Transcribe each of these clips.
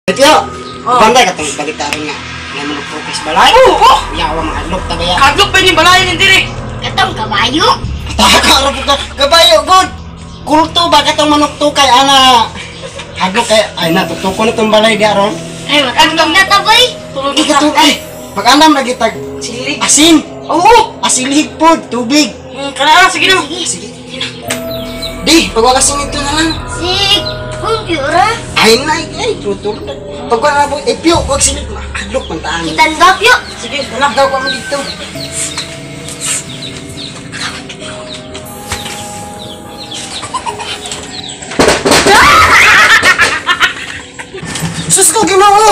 Tiyo, Oh. banday ka itong balita rin nga. May mga pupis balay. Oo, oh! Yawa mga adlok ta ba ya? Kadlok pa yung balayan yung diri. Katong kabayo. Taka ra po ka. Kabayo, good. Kulto ba katong manok tukay ana? Hadlok kay ay na tutuko na tong balay di aron. Ay, matandong na tabay. Tulog Di ka ay. Pag-andam lagi tag Silig. asin. Oo! Asilhig pod, tubig. Kana sige na. Sige. Di, pagwakasin ito na lang. Sig, kung ra. Ay na, ay, tutulog na. Pagwa na po, eh, piyo, wag silid, makadlok man taan. Kitan gapyo. Sige, wala. Daw ka mo dito. Sus ko, Ginoo!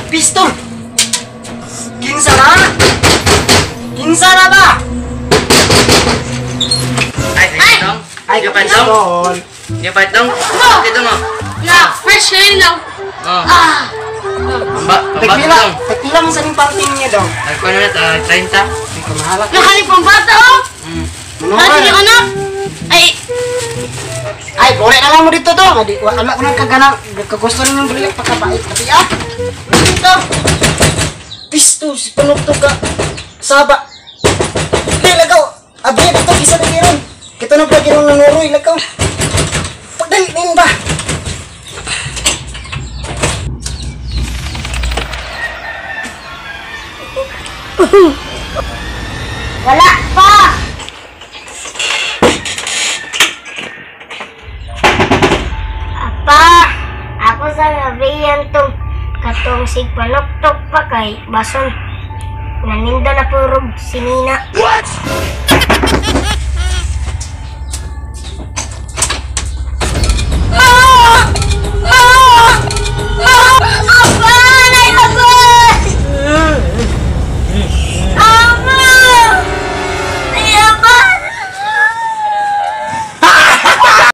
Pistol! Kinsa na? Kinsa na ba? Ay, ay, dong. Ay, Ay, dong. pistol! Yung dong. Dito mo. Na, fresh na yun lang. Oh. Ah, Pamba, pamba Tagpila, dong. tagpila mo sa ning parting niya daw. Nagkuha na na, 30. Ay, kamahala. nakaling pambata oh. Manuhan. Nasa yung anak. Ay, Ay, kore na lang mo dito to. Adi, wala ko nang kagana, kagusto ninyong bili pagkabait. Tapi ah, dito. Pisto, si panukto ka. Saba. Di, lagaw. Abi, dito, isa na giron. Kita na pala giron nanuroy, lagaw. Pagdali din ba? Wala pa. Apa, ako sa nabiyan tong katong sigpanuktok pa kay bason. Naninda na purog si Nina. What?